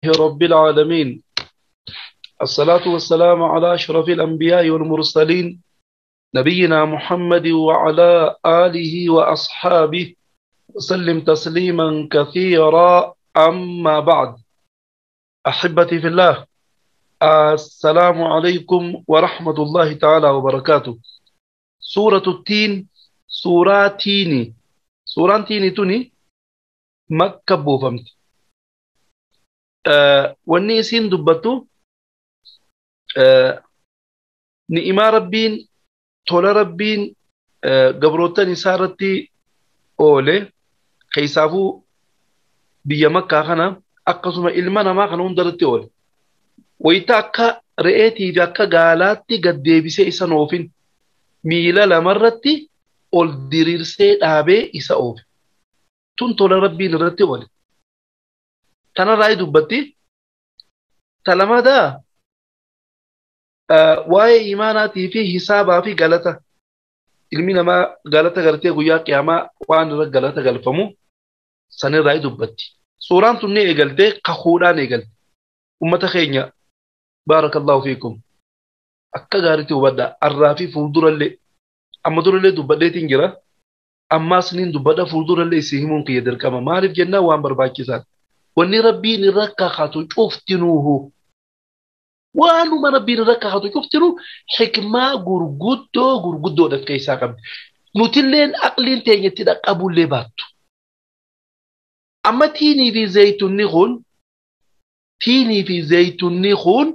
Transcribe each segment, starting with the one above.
رب العالمين، الصلاة والسلام على أشرف الأنبياء والمرسلين، نبينا محمد وعلى آله وأصحابه وسلم تسليما كثيرا. أما بعد، أحبتي في الله، السلام عليكم ورحمة الله تعالى وبركاته. سورة التين، سورة تيني، سورة تيني توني مكة بوفمت. Wanni isiin dubbattu ni'imaa Rabbiin, tola Rabbiin gabrootan isaa irratti oole, keessaafuu biyya Makkaa kana akkasuma ilma namaa kana hunda irratti oole. Wayita akka re'eetii fi akka gaalaatti gad deebisee isa oofin, miila lamarratti ol diriirsee dhaabee isa oofe. Tun tola Rabbiin irratti oole. Tanarraa dubbatti. Talamadaa waa'ee imaanaatii fi hisaabaa fi galata. Ilmi namaa galata galtee guyyaa qiyaamaa waan irra galata galfamu sanirraa dubbatti. Suuraan tun ni eegaltee kakuudhaan eegalte. Ummata keenya, baarakallahu fiikum. Akka gaariitti hubadhaa. Arraa fi fuuldurallee, amma durallee dubbadheetiin jira. Ammaas niin dubbadha, fuuldurallee isin himuun kiyya dirqama. Maaliif jennaan waan barbaachisaadha. Wanni Rabbiin irra kakatu cuftinuuhu, waanuma Rabbiin irra kakatu cuftinuu xikmaa gurguddoo gurguddoodhaaf keessaa qabdi. Nutilleen aqliin teenyatti dhaqqabullee baattu. Amma tiinii fi zaytunni kun, tiinii fi zaytunni kun,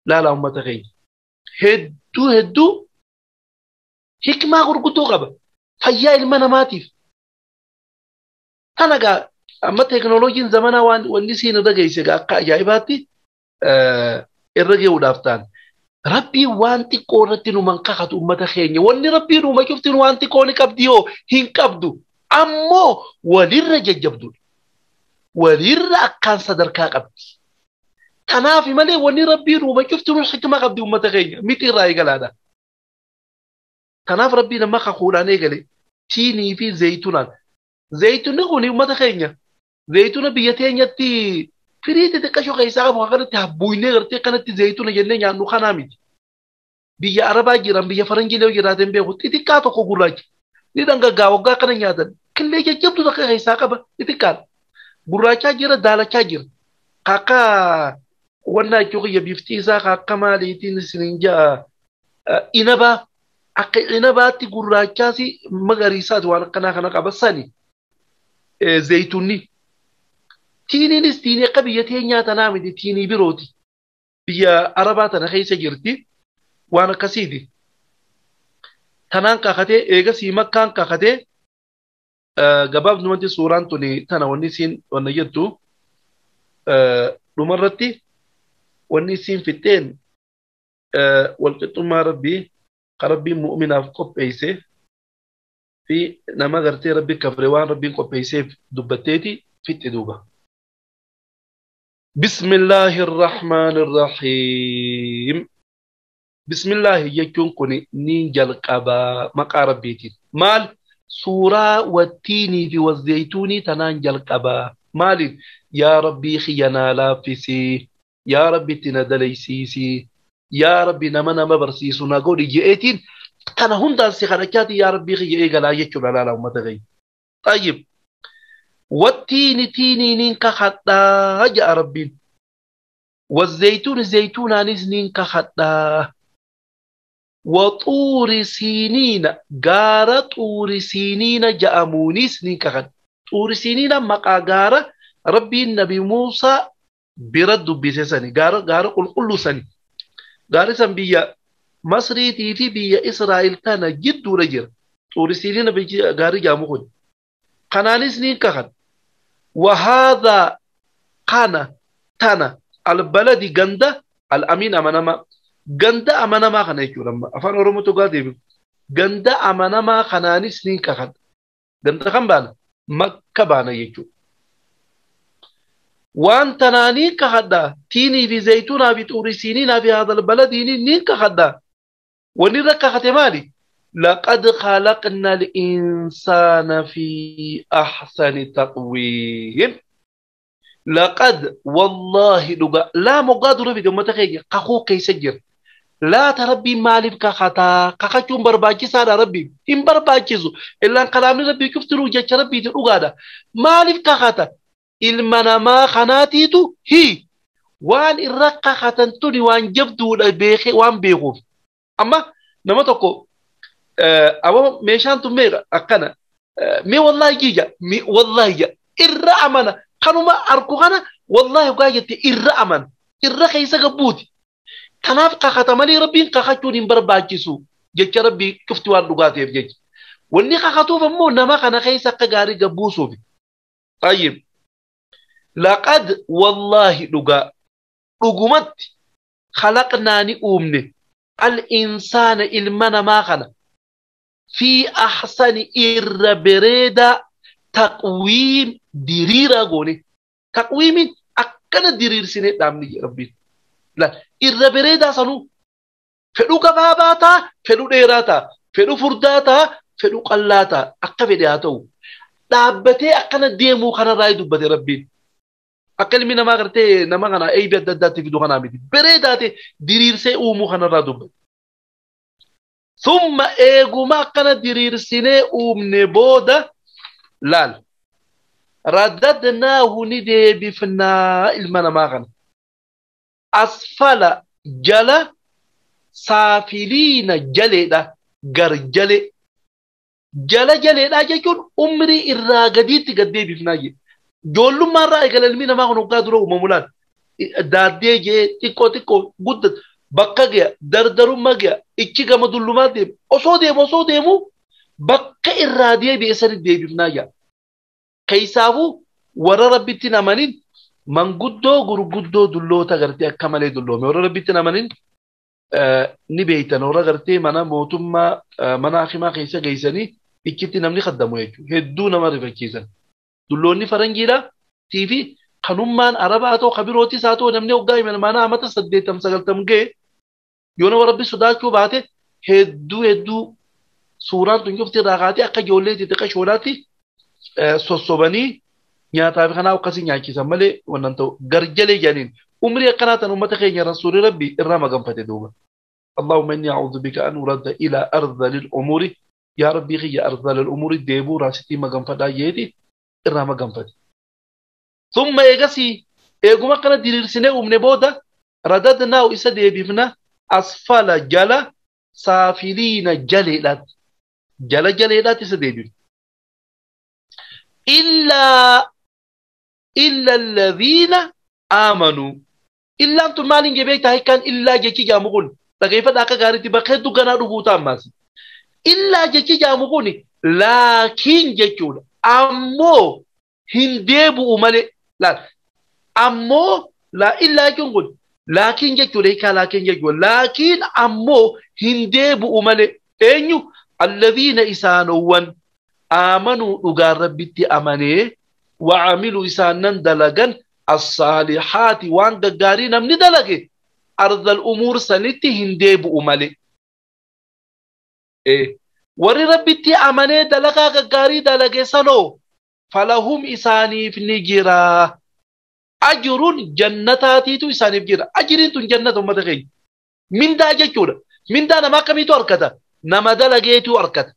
laala ummata keenya, hedduu hedduu hikmaa gurguddoo qaba fayyaa ilma namaatiif. Kana gaa amma teekinooloojiin zamanaa waan wanni isiin irra geesse gaa akka ajaa'ibaatti irra ge'uudhaaf ta'an. Rabbiin waan xiqqoo irratti nu mankakatu ummata keenya. Wanni Rabbiin uuma cuftin waan xiqqoo ni qabdi yoo hin qabdu. Ammoo walirra jajjabduudha. Walirra akkaan sadarkaa qabdi. Kanaaf malee wanni Rabbiin uuma cuftin hikma qabdi ummata keenya. Miti irraa eegalaadha. Kanaaf Rabbiin amma kakuudhaan eegale tiinii fi zayituunaan. Zayituunni kun ummata keenya, zayituuna biyya teenyatti firii xixiqqashoo keessaa qabu kanatti habbuuynee gartee kanatti zayituuna jennee nyaannu kanaa miti. Biyya Arabaa jiran, biyya Faranjiilee jiraatan beeku, xixiqqaa tokko gurraacha. Ni dhangaggaa waggaa kana nyaatan. Killee jajjabdu takka keessaa qaba xixiqqaadha. Gurraachaa jira, daalachaa jira. Akka wannaa jechuu kiyya bifti isaa akka maaliitiin isiniin ja'a, inabaa, akka inabaatti gurraachaas magariisaati, waan akkanaa kana qaba sani. Zayituunni. Tiiniinis tiinii akka biyya teenyaa tanaa miti, tiinii birooti. Biyya Arabaa tana keessa jirti. Waan akkasiiti. Tanaan kakatee eegasii Makkaan kakatee. Gabaabdumatti suuraan tuni tana wanni isiin wanna jettu dhumarratti wanni isiin fixxeen walqixxummaa Rabbii ka Rabbiin mu'minaaf qopheesse fi nama gartee Rabbi kafre waan Rabbiin qopheesseef dubbatteeti fixxe duuba. بسم الله الرحمن الرحيم. بسم الله jechuun kun niin jalqabaa maqaa Rabbiitiin. Maal? Suuraa wattiinii fi wazaytuunii tanaan jalqabaa. Maaliif? Yaa Rabbii kiyya naa laaffisii. Yaa Rabbi itti na dalaysiisii. Yaa Rabbi nama barsiisu na godhi je'eetiin kana hundaan si kadhachaati yaa Rabbii kiyya eegalaa jechuudha laala uummata keenya. طيب. والتين تيني نين كخدا جاء ربي، والزيتون زيتون نين كخدا، وطور سينين غارة طور سينين جاء مونيس نين كخد. طور سينين مقا غارة ربي النبي موسى برد بسسني غارة غارة قل قل سني غارة سن بيا مصري تي بيا إسرائيل كان جد رجل طور سينين بيجي غارة جامخون قنانيس نين كخد. وهذا قانا تانا البلد غندا الأمين أمانما غندا أمانما خنا يجورما أفان أورمو تقاتي غندا أمانما خنانيس نين كخد. غندا خم بانا مكة بانا يجو وان تناني كخدا تيني في زيتون في طور سينين في هذا البلد نين كخدا ونرى كختمالي. لقد خلقنا الإنسان في أحسن تقويم. Laqad wallaahi dhuga laa moggaa dura fide uummata keenya kakuu keessa jira. Laata rabbiin maaliif kakataa? Kakachuun barbaachisaadha rabbiin. Hin barbaachisu. Illaan kalaamni rabbii cuftinuu jecha rabbiiti dhugaadha. Maaliif kakata? Ilma namaa kanaatiitu hi waan irra kakatan tuni waan jabduudha beekee waan beekuuf. Amma nama tokko amma meeshaan tun meeqa akkana mee wallaahi jija mee wallaahi ja irra amana kanuma arku kana wallaahi dhugaa jette irra amana irra keessa gabbuuti. Kanaaf kakata malee rabbiin kakachuun hin barbaachisu jecha rabbii cufti waan dhugaa ta'eef jecha. Wanni kakatuuf ammoo nama kana keessa akka gaarii gabbuusuuf. Tayyib. Laqad wallaahi dhugaa dhugumatti khalaqnaa ni uumne al-insaana ilma namaa kana fi ahsani irra bareedaa taqwiim diriiraa goone. Taqwiimiin akkana diriirsinee dhaabni rabbiin. Irra bareedaa sanuu fedhu gabaabaa ta'a, fedhu dheeraa ta'a, fedhu furdaa ta'a, fedhu qallaa ta'a akka fedhe haa ta'u. Dhaabbatee akkana deemuu kanarraa dubbate rabbiin. Akka ilmi namaa gartee nama kana eebii adda addaatti fidu kanaa miti. Bareedaa ta'e diriirsee uumuu kanarraa dubbate. Summa eeguma akkana diriirsinee uumne booda laal. Radadnaahu ni deebifnaa ilma namaa kana. Asfala jala saafiliina jaleedha gar jale. Jala jaleedha jechuun umrii irraa gadiitti gad deebifnaa jedhe. Ijoollummaa irraa eegala ilmi namaa kun waggaa dura uumamu laal. Daaddee jee xiqqoo xiqqoo guddatu bakka ga'a dardarummaa ga'a ichi gama dullumaa deemu osoo deemu bakka irraa deebi'e sani deebifnaa jedha. Keessaafuu warra rabbitti amanin manguddoo gurguddoo dulloota gartee akka malee dulloome warra rabbitti amanin ni beeytan warra gartee mana mootummaa mana hakimaa keessa geessanii ichitti namni khaddamu jechuudha. Hedduu nama rifachiisan. Dulloonni faranjiidha tiifi kanummaan arabaa ta'u kabirootis haa ta'u namni hoggaa himan mana amata 80 90 ga'e yoo nama rabbi sodaachuu baate hedduu hedduu suuraan tun cufti irraa kaatee akka ijoollee xixiqqaa shoolaatti sossobanii nyaataa fi kanaa akkasii nyaachisan malee wannan ta'u garjalee jedhaniin umrii akkanaa tan uummata keenya rasuulli rabbi irraa maganfate duuba. Allahumma inni a'uudhu bika an uradda ila ardhalil umuri yaa rabbii kiyya ardhalil umuri deebuu raasitii maganfadhaa jeeti irraa maganfate. Thumma eegasii eeguma akkana diriirsinee uumne booda radadnaahu isa deebifna asfala jala saafiliina jaleedhaatti jala jaleedhaatti isa deebifna. Illa alladhiina aamanuu. Illaan tun maaliin jebee hiikkaan illaa jechi jaamu kun dhageeffadha akka gaariitti bakka hedduu ganaa dhufuu ta'a. Illaa jechi jaamu kun laakiin jechuudha. Ammoo hin deebi'u malee laal ammoo illaa jechuun kun laakiin jechuudha hiikaa laakiin jechuudha. Laakiin ammoo hin deebi'u malee eenyu alladhiina isaanowwan aamanuu dhugaan rabbitti amanee wa'amiluu isaanan dalagan as-saalihaati waan gaggaarii namni dalage ardal umuur sanitti hin deebi'u malee. Warri rabbitti amanee dalagaa gaggaarii dalage sanoo falahum isaaniif ni jira. Ajrun jannataatiitu isaaniif jira. Ajriin tun jannata uummata keenya. Mindaa jechuudha. Mindaa nama akkamiitu argata? Nama dalageetu argata.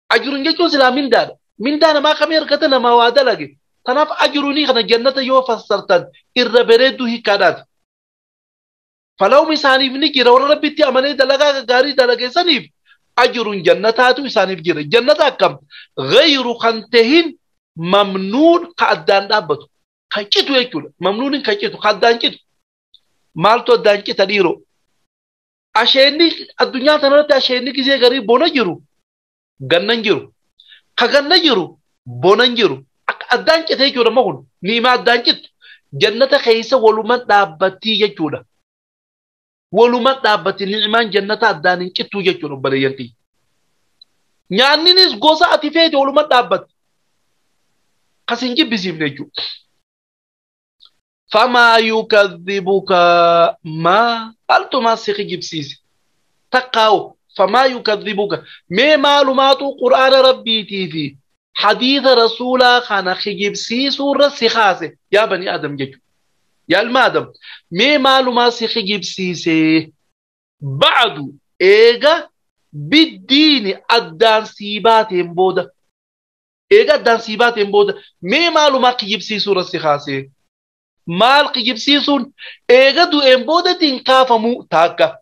Ajrun jechuun silaa mindaadha. Mindaa nama akkamii argata? Nama waa dalage. Kanaaf ajrunii kana jannata yoo fassartan irra bareedduu hiikkaadhaati. Falahum isaaniif ni jira warra rabbitti amanee dalagaa gaarii dalage saniif ajrun jannataatu isaaniif jira. Jannata akkam? Ghayru kan tahin mamnuun ka addaan dhaabbatu. Kan citu jechuudha. Mamnuuniin kan citu, ka addaan citu. Maaltu addaan cita dhiiroo? Asheenni addunyaa kanarratti asheenni gisee garii bona jiru gannan jiru. Ka ganna jiru bonan jiru. Akka addaan cite jechuudha amma kun ni'imaa addaan cittu. Jannata keessa walumaan dhaabbattii jechuudha. Walumaan dhaabbatti ni'imaan jannata addaan hin cittu jechuudha obboleeyyan kiyya. Nyaanninis gosa ati feete walumaan dhaabbatti. Kas hin jibbisiifne jechuudha. Famaa yukadhibuka maa maaltumaa si kijibsiise? Takkaa'u famaa yukadhibuka mee maalumaatu qur'aana rabbiitii fi Hadiisa rasuulaa kana kijibsiisuurra si kaase yaa bani Adam jechuudha. Yaa ilma Adam mee maalumaa si kijibsiisee ba'adu eega biddiini addaan sii baateen booda eega addaan sii baateen booda mee maalumaa kijibsiisuurra si kaasee maal kijibsiisuun eega du'een boodatiin kaafamuu taakka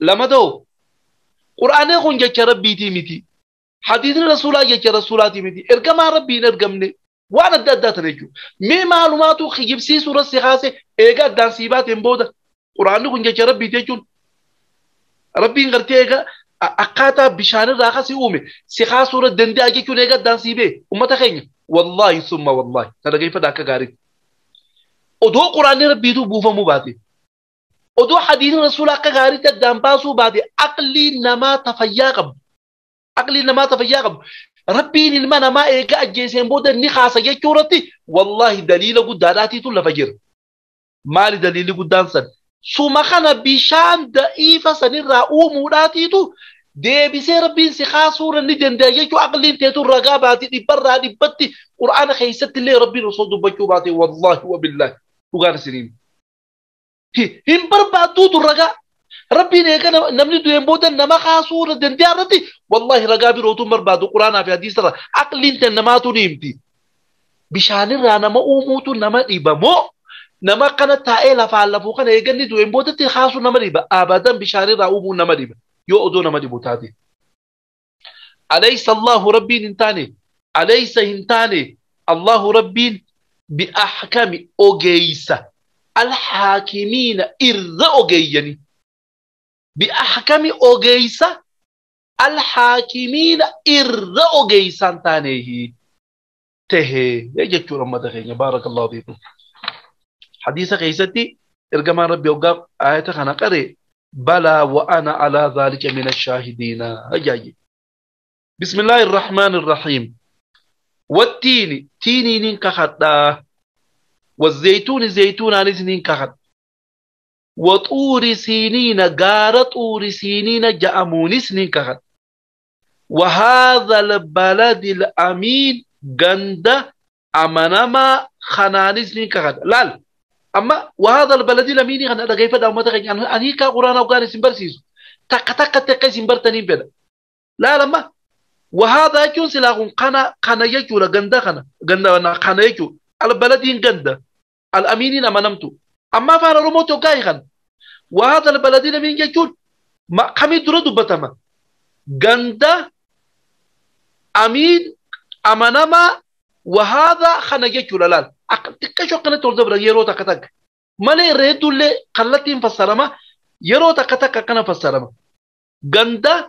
lama ta'u qur'aanni kun jecha rabbiitii miti. Hadiisni rasuulaa jecha rasuulaatii miti. Ergamaa rabbii hin ergamne waan adda addaa ta'e jechuudha. Mee maalumaatu kijibsiisuu irra si kaase eega addaan sii baateen booda quraanni kun jecha rabbiiti jechuun rabbiin gartee eega akkaataa bishaanirraa akkasii uume si kaasuu irra danda'a jechuun eega addaan sii bee uummata keenya wallaahi summa wallaahi na dhageeffadha akka gaariitti. Odoo quraanni rabbiitu buufamuu baate odoo hadiisni rasuulaa akka gaariitti addaan baasuu baate aqlii namaa tafayyaa qabu. Aqlii namaa tafayyaa qabu. Rabbiin ilma namaa eega ajjeeseen booda ni kaasa jechuu irratti wallaahi daliila guddaadhaatiitu lafa jira. Maali daliilli guddaan san? Suma kana bishaan da'iifa sanirraa uumuudhaatiitu deebisee rabbiin si kaasuura ni danda'a jechuu aqliin teetu ragaa baate dhibbarraa dhibbatti qur'aana keessatti illee rabbiin osoo dubbachuu baate wallaahi wabillaahi dhugaan isiniin. Hin barbaadduutu ragaa. Rabbiin eega namni du'een booda nama kaasuura danda'a irratti wallaahi ragaa birootu barbaadu quraanaa fi hadiisarra aqliin tan namaatu ni himti. Bishaanirraa nama uumuutu nama dhiba moo nama akkana taa'ee lafaan lafuu kana eeganni du'een boodatti kaasuu nama dhiba abadan bishaanirraa uumuun nama dhiba yoo odoo nama dhibu taate. Alaysa Allahu rabbiin hin taane alaysa hin taane Allahu rabbiin bi'ahkami ogeeysa alhaakimiina irra ogeeyyani. بأحكم أوجيسا الحاكمين إر أوجيسا تانيه تهي يجتشو رمى دخيني بارك الله فيكم. حديث قيستي إرجمان ربي وقاب آية خنا قري بلى وأنا على ذلك من الشاهدين. أجاي بسم الله الرحمن الرحيم. والتين تيني ننكخت والزيتون زيتون على ننكخت وطور سينين غار طور سينين جأمون سنين كخت وهذا البلد الأمين غند أمنما خنان سنين كخت لال أما وهذا البلد الأمين خنا كيف دعوة تخيل أني كقرآن أو قارئ سنبرسيس تك تك تك سنبرتني بيدا لا لما وهذا يكون سلاح قنا قنا يجور غند خنا غند قنا يجور البلدين غند الأمينين أمنمتو أما فانا روموتو كايخن وهذا البلدين من يجون ما كمي درودو بتما غندا أمين أمانما وهذا خنا يجول لال تكشو قناة تولدبر يرو تكتك مالي ريدو اللي قلتين فسرما يرو تكتك كنا فسرما غندا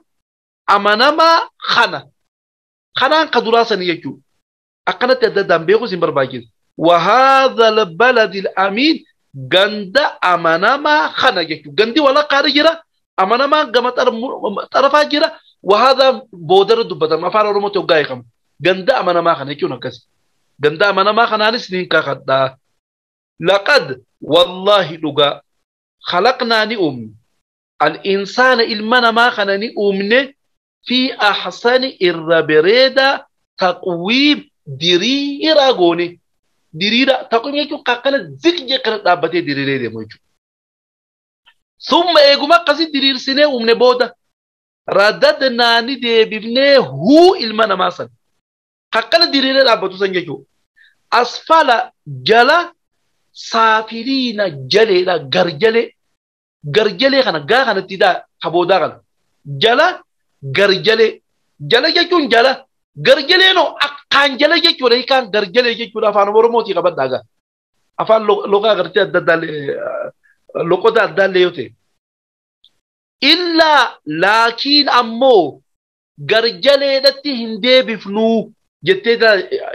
أمانما خنا خنا قدراسا يجو أقنت تدام بيغو سنبر باجيز وهذا البلد الأمين ganda amanama khana jechu gandi wala qari jira amanama gama tarafa jira وهذا بودر دبتم afaan oromoo togaa kam ganda amanama khana jechuun akkas ganda amanama khanaanis nin kakadda laqad wallahi dhuga khalaqnaa ni uumne al-insaana ilma namaa kana ni uumne fi ahsani irra bareeda taqwiim diriiraa goone diriira taqwiim jechuun akkana ziqjee kana dhaabbatee diriiree deemu jechuudha. Summa eeguma akkasii diriirsinee uumne booda radadnaa ni deebifnee huu ilma namaa san akkana diriiree dhaabbatu san jechuudha. Asfala jala saafiliina jaleedha garjalee garjalee kana gaa kanatti daa haboodaa kana jala garjalee jala jechuun jala garjalee no akkaan jala jechuudha hiikaan garjalee jechuudha afaan oromootii qabadhaa gaa afaan loqaa gartee adda addaa loqota adda addaa yoo ta'e illaa laakiin ammoo garjaleedhatti hin deebifnuu jettee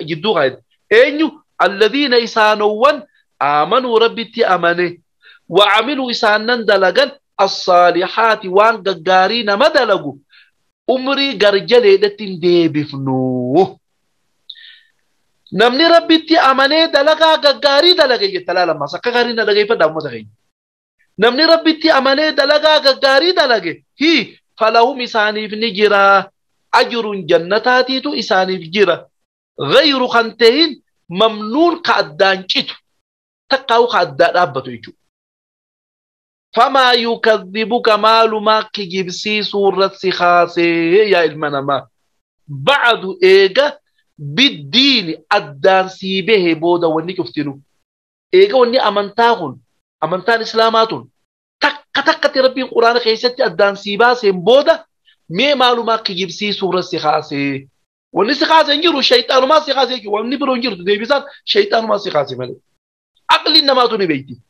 jidduu kaayete eenyu alladhiina isaanowwan آمنوا ربتي أمنه وعملوا إسانا دلقا الصالحات وان قارين ما دلقوا أمري قرجلي دتين ديبفنوه نمني ربتي أمنه دلقا قاري دلقا يتلالا ما سكا قارين دلقا فدا متغي نمني ربتي أمنه دلقا قاري دلقا هي فلهم إساني في نجرا أجر جنتاتي تو إساني في جرا غير خنتهين ممنون كأدان جيتو تقاو كأدان أبتو يجو فما يكذبك مال ما كجبسي سورة سخاسي يا المنما بعد إيجا بالدين أدان سيبه بودا وني كفتنو إيجا وني أمنتاهن أمنتان إسلاماتون تك ربي القرآن خيستي أدان سيبا سين بودا مي مالو ما كجبسي سورة سخاسي وني سخاسي نجرو شيطان ما سخاسي وني برو نجرو ديبسات شيطان ما سخاسي مالي عقل نماتوني بيتي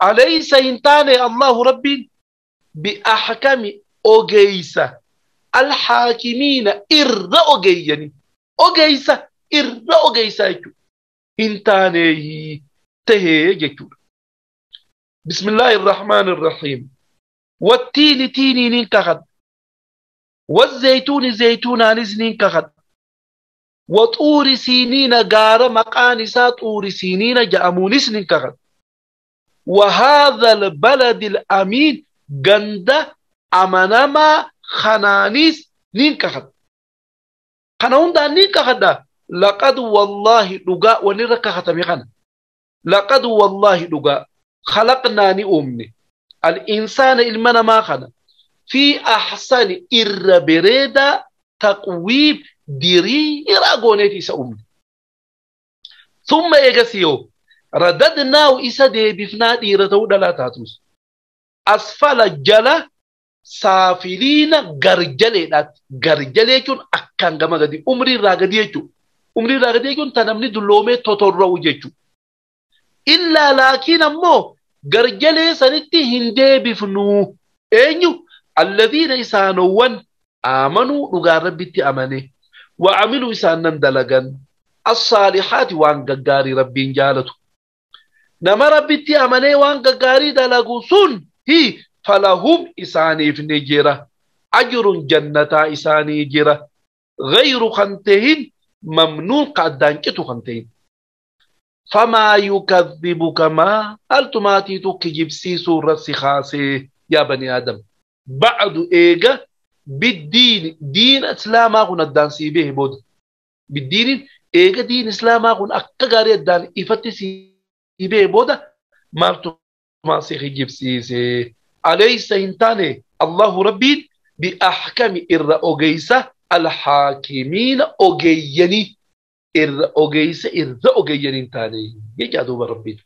أليس إنتاني الله ربي بأحكم أوجيسة الحاكمين إر أوجيني أوجيسة إر أوجيسة إنتاني تهي بسم الله الرحمن الرحيم والتين تيني ننكخد والزيتون زيتون ننكخد وطور سينين غار مقانسا طور سينين جأمونس ننكخد وهذا البلد الأمين غند أمانما خنانيس ننكخد خناون دا ننكخد لقد والله دغا ونركخت ميخان لقد والله دغا خلقنا نؤمن الإنسان إلمنا ما خنا في أحسن إربريدا تقويم ديري إراغونيتي سأمن ثم إيغسيو رددناه إسا ديبفنا ديرتو دلا تاتوس أسفل جلا سافلين غرجلي غرجلي جون أكان غما غدي عمري راغدي جو عمري راغدي جون تنمني دلومي توتورو جيجو إلا لكن أمو غرجلي سنتي هندي بفنو أنيو الذين إسانوان آمنوا رغا ربي أماني وعملوا إسانن دلغن الصالحات وان غغاري ربي جالتو نما ربي أماني وان غغاري دلغو سن هي فلهم إساني في نجرة أجر جنة إساني جرة غير خنتهن ممنون قدان كتو خنتهن فما يكذبك ما ألتماتي تكجبسي سورة سخاسي يا بني آدم بعد إيجا بالدين دين إسلام هنا الدانسي به بود بالدين إيجا دين إسلام هنا أكغاري الدان إفتسي به بود ما ما سيخي جبسي أليس إنتاني الله ربي بأحكم إر أوجيسة الحاكمين أوجيني إر أوجيسة إر أوجيني إنتاني يجادو ربي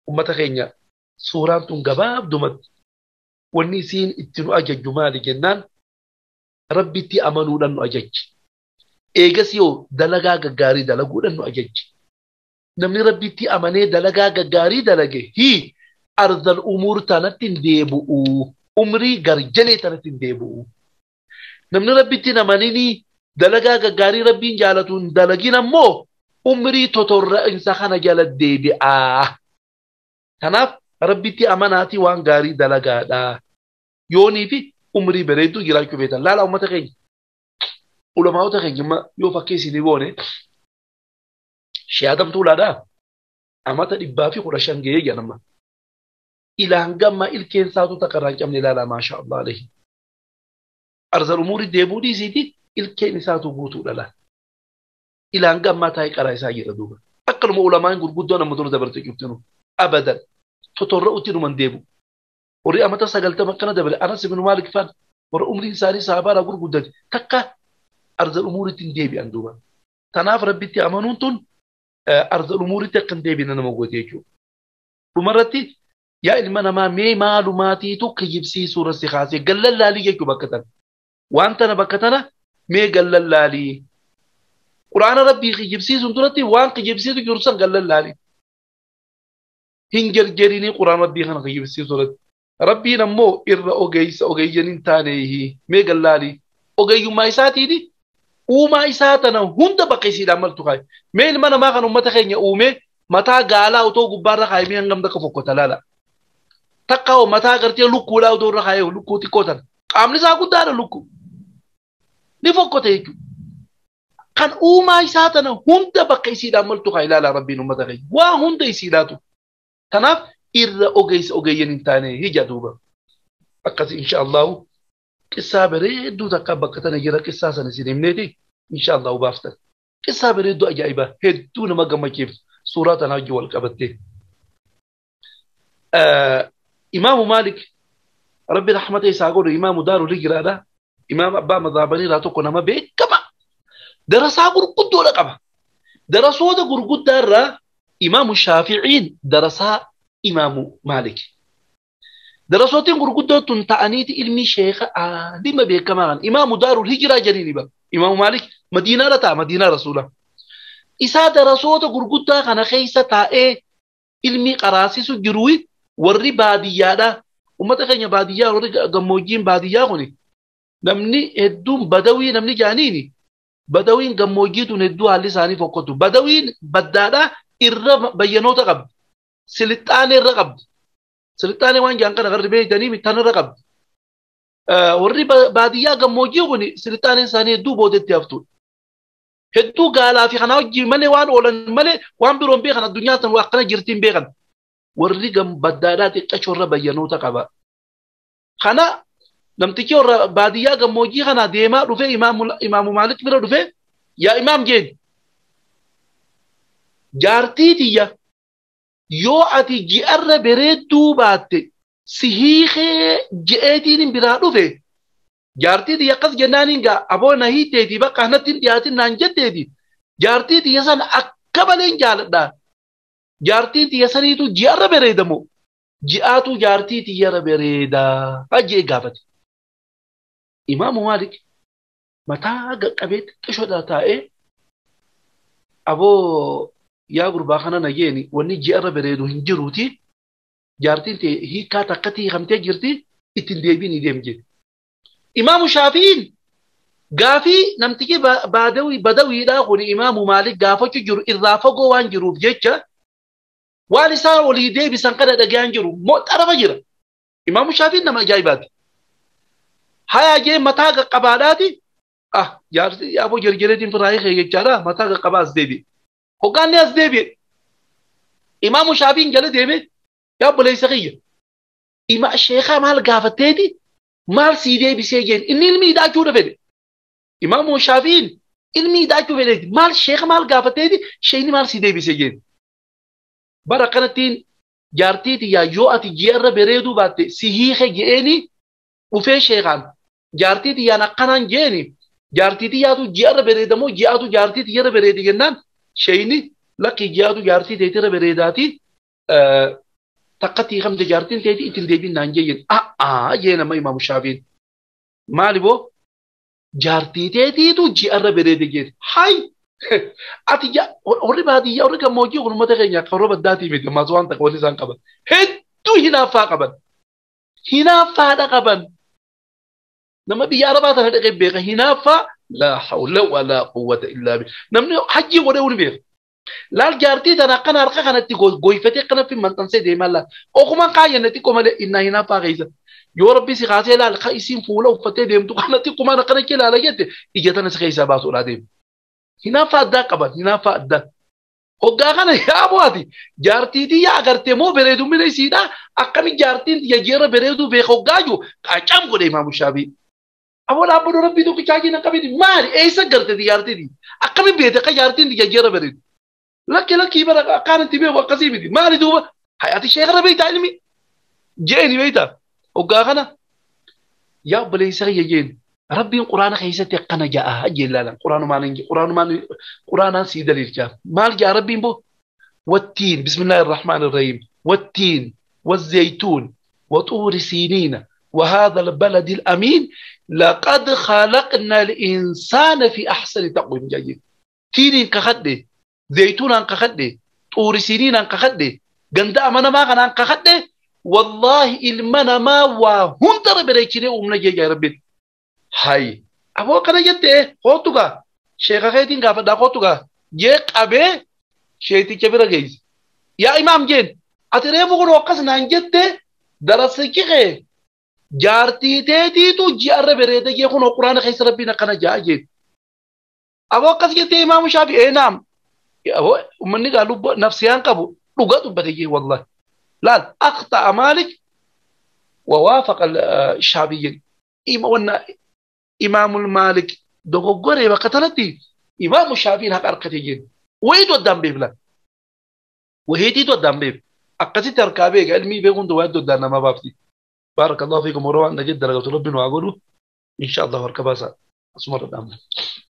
أمة خينيا سورة تنقباب دمت والنسين اتنو أجج جمال جنان ربي تي أمنو لنو أجج إيجاسيو دلقا غاري دلقو لنو أجج نمني ربي تي أمني دلقا غاري دلقي هي أرض الأمور تنتين ديبؤو أمري غرجلي تنتين ديبؤو نمني ربي تي نمانيني دلقا غاري ربي جالتون دلقين مو أمري تطر إنسان جالت ديبئا تناف ربي تي أماناتي وان غاري دلقا دا يوني في أمري بريدو جراكو بيتا لا لا أمتا خيني علماء تخيني ما يوفا كيسي نيووني شيادم تولا دا أمتا إبافي قرشان جيه جانما إلى هنگما إلكين ساتو تقران كم لا ما شاء الله عليه أرز الأمور ديبودي سيدي إلكين ساتو بوتو لا إلى هنگما تاي قراي ساجر دوبا أقل ما علماء يقول قدونا مدور دبرتو يفتنو أبدا تطرؤتنو من ديبو وري أمتا سقلت مكنا دبل أنس بن مالك فان ور أمري ساري صحابة أقول قدونا تكا أرز الأمور تنديبي أندوبا تناف ربي تي أمانونتون أرز الأمور تقن ديبي نانا موجوديكو ومرتي يا إلمنا ما مي معلوماتي تكجبسي سورة سخاسي قلل لالي يجو بكتنا وأنت أنا بكتنا مي قلل لالي قرآن ربي كجبسي سنترتي وان كجبسي تجرسن قلل لالي هنجر جريني قرآن ربي خنا كجبسي سورة ربي نمو إر أوجيس أوجينين تانيه مي قلل لالي أوجي ما يساتي دي وما يساتنا هند بقيسي لعمل تخاي مي إلمنا ما خن أمتخين يا أمي متى قالا وتو غبارة خايمين عندهم دكفوك تلالا تقاو متى قرتي لوكو لا ودور خايو لوكو تيكوتن قامني ساكو دار لوكو نفوكو تيجو كان أوما يساتنا هند بقيسي لعمل تخاي لا لا ربي نمتخين وهند يسيلاتو تناف إر أوجيس أوجيين تاني هي جدوبة أقص إن شاء الله كسابري دو تكبكتنا جرا كساسنا سينمنيتي إن شاء الله وبافتن. Qissaa bareedduu ajaa'ibaa hedduu nama gammachiiftu suuraa tanaa wajjin wal qabattee. Imaamu Maalik Rabbi rahmata isaa godhu imaamu daarul hijraadha. Imaam abbaa madhaabaniirraa tokko nama beekama. Darasaa gurguddoodha qaba. Darasoota gurguddaa irraa imaamu Shaaficiin darasaa imaamu Maalik. Darasootiin gurguddoon tun ta'aniiti ilmi sheeka aalima beekamaa kan imaamu daarul hijraa jedhanii bara. Imaamu Maalik Madiinaadha ta'a Madiinaa Rasuula. Isaa darasoota gurguddaa kana keessa taa'ee ilmi qaraasisu jiru warri baadiyyaadha. Uummata keenya baadiyyaa warri gammoojjiin baadiyyaa kuni namni hedduun badawii namni jaaniini badawiin gammoojjii tun hedduu haalli isaanii fokkotu. Badawiin baddaadha irra bayyanoota qabdi. Silixaanee irra qabdi. Silixaanee waan jaan kana garri beektanii mittaan irra qabdi. Warri baadiyyaa gammoojjii kun silixaaneen isaanii hedduu boodetti haftuudha. Hedduu gaalaa fi kanaa hojii malee waan oolan malee waan biroon beekan addunyaa tan akkana jirtiin beekan. Warri baddaadhaa xiqqachoo irra bayyanoota qaba. Kana namtichi warra baadiyyaa gammoojjii kana deemaa dhufee imaamu Maalik bira dhufee yaa imaam jeen jaartii tiyya yoo ati ji'arra bareedduu baatte si hiikee je'eetiin biraa dhufe jaartii tiyya akkas jennaaniin gaa aboo na hiiteetii bakka natti hin dhiyaatin naan jetteeti jaartii tiyya sana akka maleen jaaladha jaartii tiyya saniitu ji'arra bareedamoo ji'aatu jaartii tiyyarra bareedaa ajjee gaafate. Imaamu Maalik mataa qaqqabee xiqqishoodha taa'ee aboo yaa gurbaa kana na jeeni wanni ji'arra bareedu hin jiruuti jaartiin ta'e hiikaa takkatti hiikamtee jirti ittiin deebiin deem jedhe. Imaamu Shaafi'iin gaafii namtichi badawiidhaa kun imaamu Maalik gaafachuu jiru irraa fagoo waan jiruuf jecha waan isaan olii deebisan kana dhagayaan jiru xarafa jira. Imaamu Shaafi'iin nama ajaa'ibaati. Hayaa jee mataa qaqqabaadhaati. Ah jaarsi aboo jarjareetiin firaa hiikee jechaadha mataa qaqqabaa as deebi'e. Hoggaanni as deebi'e. Imaamu Shaafi'iin jala deeme yaa obboleessa kiyya. Ima sheekaa maal gaafatteeti maal sii deebisee jeen inni ilmi hidhaachuu fedhe. Imaamu Shaafi'iin ilmi hidhaachuu fedheeti maal sheeka maal gaafatteeti sheekni maal sii deebisee jeen. Bara kanattiin jaartii tiyyaa yoo ati ji'arra bareeduu baatte si hiike je'eeni dhufee sheekaan jaartii tiyyaan akkanaan jeeni jaartii tiyyaatu ji'arra bareedamoo ji'aatu jaartii tiyyarra bareedi jennaan sheeyni lakki ji'aatu jaartii teetirra bareedaati takkatti hiikamte jaartiin teeti ittiin deebiin naan jeeyyen a'aa jee nama imaamu Shaafiin maali boo jaartii teetiitu ji'arra bareede jeeti hay ati warri baadiyyaa warri gammoojjii kun uummata keenya akka warra baddaatii miti ammaas waan takka wanni isaan qaban hedduu hinaaffaa qaban hinaaffaadha qaban nama biyya arabaa tana dhaqee beeka hinaaffaa laa hawla walaa quwwata illaa billah namni hajjii godhee ni beeka laal jaartii tana akkana harka kanatti goyfatee akkana fi maxxansee deemaa laal okumaan kaayyanne xiqqoo malee innaa hinaaffaa keessa yoo rabbi si kaasee laal ka isiin fuula uffattee deemtu kana xiqqumaan akkana kee laala jette ija tana si keessaa baasuudhaa deemu. Hinaaffaa addaa qaban hinaaffaa addaa. Hoggaa kana yaa bu'aati jaartii tiyya agartee moo bareedumina isiidha akkami jaartiin tiyya jeera bareeduu beeka hoggaa jiru qacam godhe imaamu Shaafi'i. Aboo dhaabbatu rabbii tokkichaa jiran akkamitti maali eessa garte jaartii tiyya akkami beete akka jaartiin tiyya jeera bareedu. Lakki lakki bara akkaan itti beeku akkasii miti maali duuba hayati sheekara beektaa ilmi jeeni beektaa hoggaa kana yaa obboleessa kiyya jeeni. Rabbiin quraana keessatti akkana ja'a jellaalan quraanumaan quraanaan sii daliilcha maal ja'a rabbiin boo wattiin bismillaahi irrahmaani irrahiim wattiin والزيتون وطور سينين وهذا البلد الأمين لقد خلقنا الإنسان في أحسن تقويم جيد تين كخدي زيتون كخدي طور سينين كخدي قند أمنا ما غنان كخدي والله المنا ما وهندر بريكني أمنا جي ربي Hai, aboo kana jette kootugaa sheeka keetiin gaafadhaa kootugaa jee qabee sheeticha bira geesse. Yaa imaam jeen ati reefu kun akkas naan jette darasichi kee jaartii teetiitu ji'arra bareeda jee kun quraana keessa rabbiin akkana ja'a jeen. Aboo akkas jette imaamu Shaafi ee naam aboo uummanni gaa lubbu nafsiyaan qabu dhuga dubbate jee wallahi. Laal akhta'a Maalik wa waafaqa Shaafiyyin. Ima wanna Imaamul Maalik dogoggoree bakka tanatti Imaamu Shaafiin haqa harkate jennu. Wayiitu addaan beekna. Wayiitiitu addaan beekna. Akkasitti harkaa beeka ilmii beekuun waa hedduu addaan nama baafti. Baarakallahu fiikum warra waan dhagee dalagatu rabbiin waa godhu. Insha Allah harka baasaa. Asuma irra dhaabna.